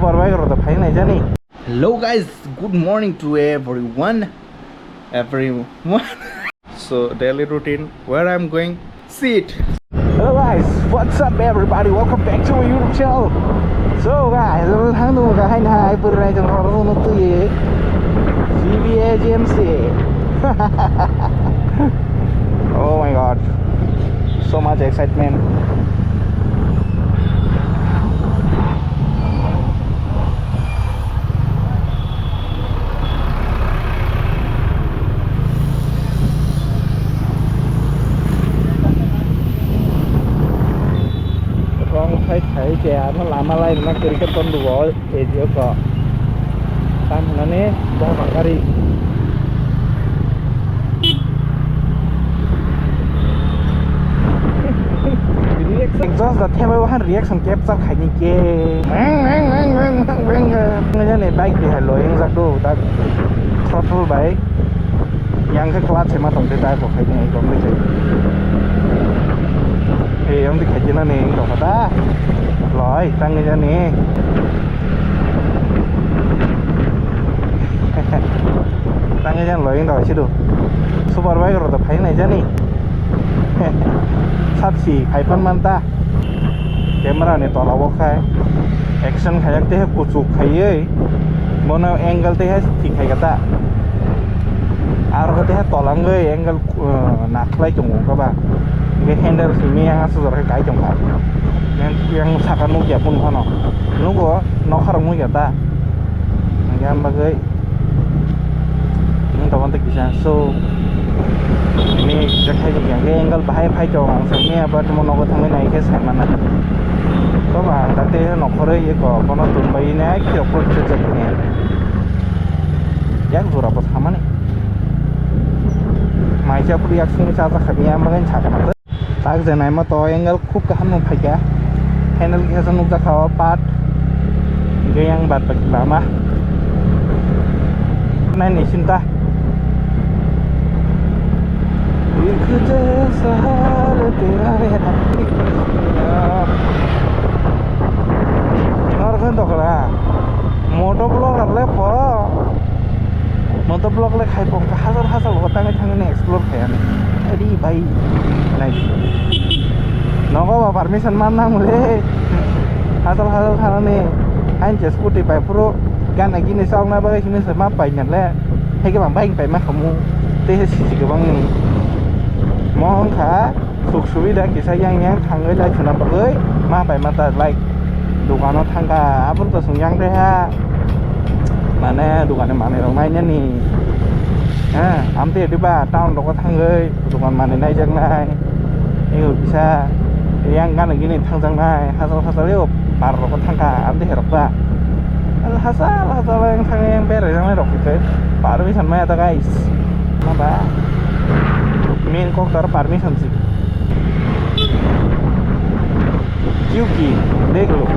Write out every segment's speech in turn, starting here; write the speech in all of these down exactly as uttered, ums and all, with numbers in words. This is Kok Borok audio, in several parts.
Porbai rok to phai nai jani. Hello guys, good morning to everyone. Everyone. So daily routine where I'm going, see it. Hello guys, what's up everybody? Welcome back to my YouTube channel. So guys, ang thang dong ka hai na hai pur rai jong hor no tu ye. C B A G M C. Oh my god. So much excitement. Wrong side khai khe ano lama lai rwna kwrwi khe tongo o ejio ko. Tam hinani bohor gari. Exhaust da themai wahan reaction capture khaini khe. Ngajani bike bihar lo yang jak do tak throttle bai. Yang khe clutch ma tong te tai bo khai ni ekdom ni khai. Ei, yang di khai na ni tong kha ta. Loi, tang ni jani. Tang ni jan loi, tong sidu. Super bike ro to phai nai jani. Sat si khai pan man ta. Camera ni tola o khai action khayak te kuchuk khaiwi bono angle te thik khai kata. Aro te tola ngwi angle, uh, nakhlai tongo kaba. Ge handle simi yang asuk jora kai tongkha. Yang, yang saka nukya pun phano. Nugo nokharok nukya ta. Hingke ang bagwi. Ang tabuk tei kisa so. Ini kisa khai di kisa angle bahai phai tong ang sakni abar tamo nogo thangwi nai khe sai mana. To ba ang tate nokhorwi eko bono tun bai ini ai khirok khirok chajak ni. Yang jora bo samani. Maisa puri yak sungwi chajak kha ni ang bagwi sakha na. Tak je naima to angle khub kaham no phaikha. Handle kisa nukjakha o part. Hingke yang bad baki lama. Nai ni sinta. Norok khe dokla. Moto vlogger le pho. Moto vlog le khai pong kha, hajar hajar logo tangwi thangwi explore khai ani. Ari bhai, nai. Nogo ba permission man nang le. Hajar hajar thanani. Ain je scooty pai phuru gana gini chawkna bagwi simi se ma pai nang le. Hai ke bang bike pai ma khamu. Te sisi gabang ni. Mo wngkha. Suk subida kisa yang yang thangwi lai chuna bagwi ma pai ma ta lai dukano thangkha, aboni to chwng yang tei ha, mane dukani manwi rok nainani, ha, amtwi diba town rogo thangwi dukan manwi naijaknai, ego kisa yang gana gini thangjaknai, hachal hachal ego par rogo thangkha, amtwi herok ba. Hachal hachal yang thangwi yang berai jaknai rok khe par wi sanmaya ta guys. Maba main kok tar permission si. क्योंकि देख लो,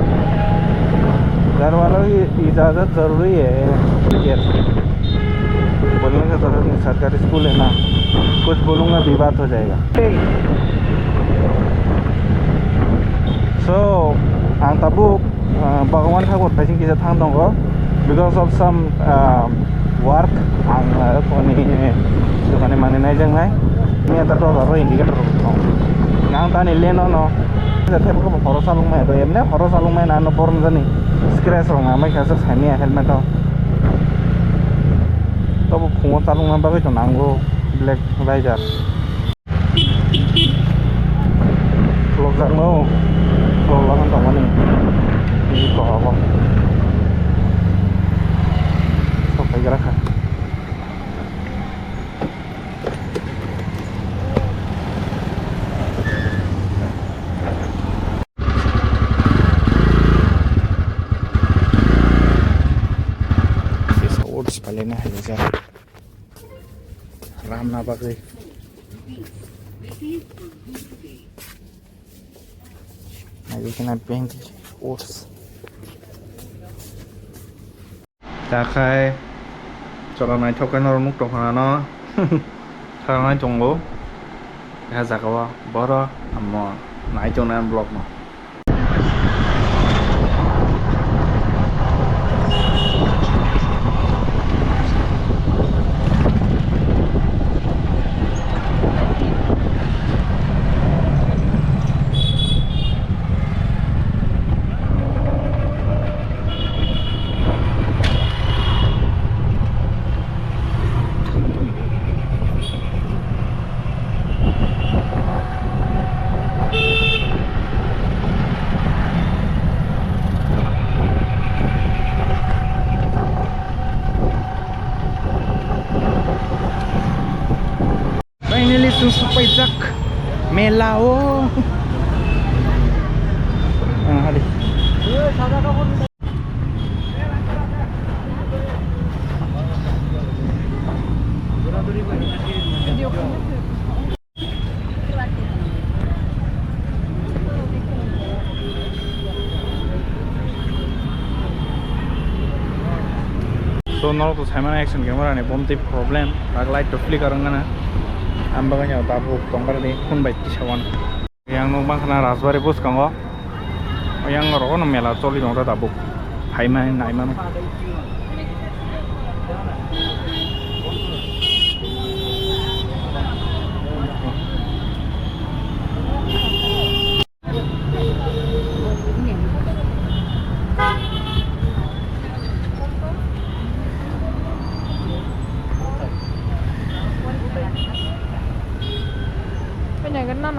घर वालों की इजाज़त ज़रूरी है। बोलने का ज़रूरत नहीं, सरकारी स्कूल है ना, कुछ बोलूँगा विवाद हो जाएगा। So, ang tabuk, ah, Bhagwan Thakur phai sing kisa thang tongo because of some, ah, work ang, ah, koni dukani manwi naijaknai. Ni ata to aro indicator rok thong. Ang tani lane no no. Thep ko horo salung mai to emne horo salung mai na no borom jani scratch rok na mai kha sai mia helmet o. To bo phungo salung na bagwi to nango black rider. Khulokjakno, khulokjakno tongmani. Ini kohogo. Sok paigra kha. Sisa oats palena hai jak. Ramna bagwi. Naiwi kheno bank oats. Takhai chwla naithok khe norok nuk tongkha no. Kha nai tongo. Kha jaga o boro amo nai tongnai vlog no. Chwng swk paijak mela o. Ah, hari. So norok to saimano action camera ni bomtwi problem, rak light to flicker wngmano. Ang bagwi no tabuk tongbarani phone bai kisa wano. Yang nuk bangkhana Rajbari bwskango. Yang rogo no mela choli tongo tabuk. Phaimani naimano.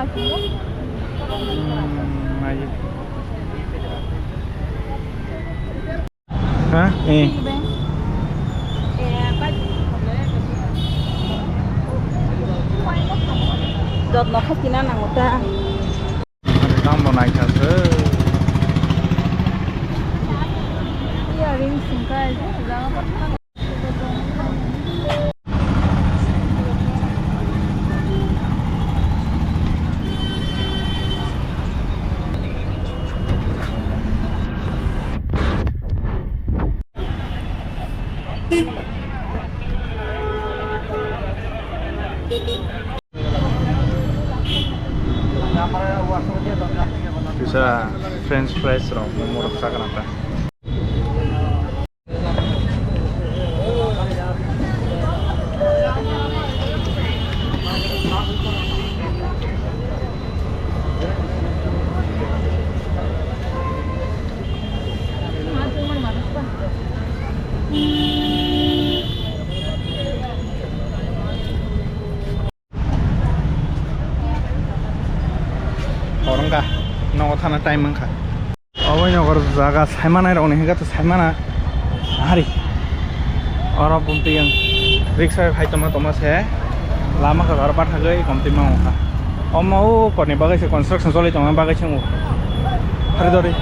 Hmm, ayo. Ha? Eh. Jotno khatina nango ta. Tambo naikha se. Earrings wngkha. Kisa french fries rok, momo rok chakana ta. Hor wngkha, nogo thana time wngkha. Obo nogor jaga saimanai rokni hinkhe to saimana. Hari. Oro bumtwi ang riksa bai phai tongma tongma se. Lama khe aro bathagwi komtwi ma wngkha. Omo o korni bagwi se construction choli tongma bagwi se wngkha. Hari dori.